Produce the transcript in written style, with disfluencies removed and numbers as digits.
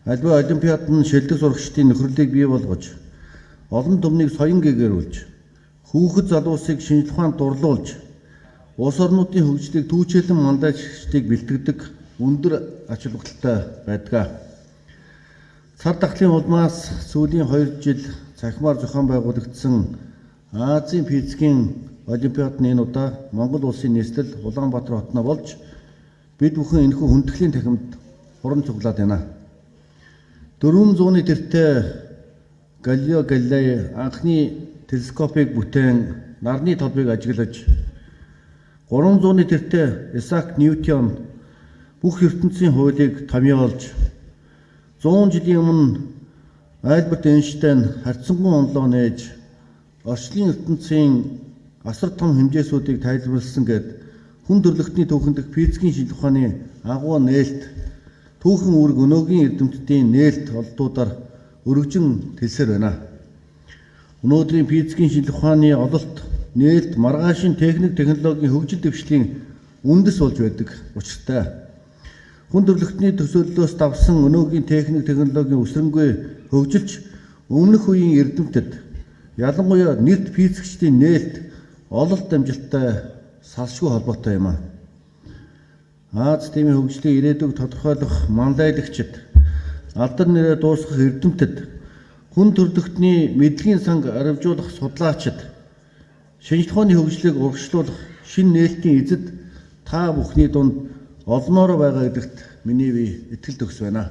Альва олимпиад нь шилдэг сурагчдын нөхөрлөлийг бий болгож, олон түмнийг соён гэгээрүүлж, хүүхэд залуусыг шинжлэх ухаанд дурлуулж, улс орнуудын хөгжлийг түүчээлэн манлайлагчдыг бэлтгэдэг өндөр ач холбогдолтой байдаг. Цар тахлын улмаас сүүлийн 2 жил цахимаар зохион байгуулагдсан Азийн физикийн олимпиад нь энэ удаа Монгол улсын нийслэл Улаанбаатар хотноо болж бид бүхэн энэхүү хүндэтгэлийн танхимд хуран цуглаад байна. 400-ны тэртээ Галилео Галилей анхны телескопыг бүтээн нарны толбыг ажиглаж, 300-ны тэртээ Исаак Ньютон бүх ертөнцийн хуулийг томьёолж, 100 жилийн өмнө Альберт Эйнштейн харьцангуй онолоо нээж орчлын ертөнцийн асар том хэмжээсүүдийг тайлбарласан гээд хүн төрөлхтний түүхэн дэх физикийн шинжлэх ухааны агуу нээлт түүхэн үүрэг өнөөгийн эрдэмтдийн нээлт ололтуудаар өргөжин тэлсээр байна. Өнөөдрийн физикийн шинжлэх ухааны ололт нээлт маргаашийн техник технологийн хөгжил дэвшлийн үндэс болж байдаг учиртай. Хүн төрөлхтний төсөөллөөс давсан өнөөгийн техник технологийн өсрөнгүй хөгжил ч өмнөх үеийн эрдэмтэд, ялангуяа нэрт физикчдийн нээлт ололт амжилттай салшгүй холбоотой юм аа. Ази тивийн хөгжлийн ирээдүйг тодорхойлох манлайлагчид, алдар нэрээ дуусгах эрдэмтэд, хүн төрөлхтний мэдлэгийн санг аривжуулах судлаачид, шинжлэх ухааны хөгжлийг урагшлуулах шинэ нээлтийн эзэд та бүхний дунд олноороо байгаа гэдэгт миний бие итгэл төгс байна.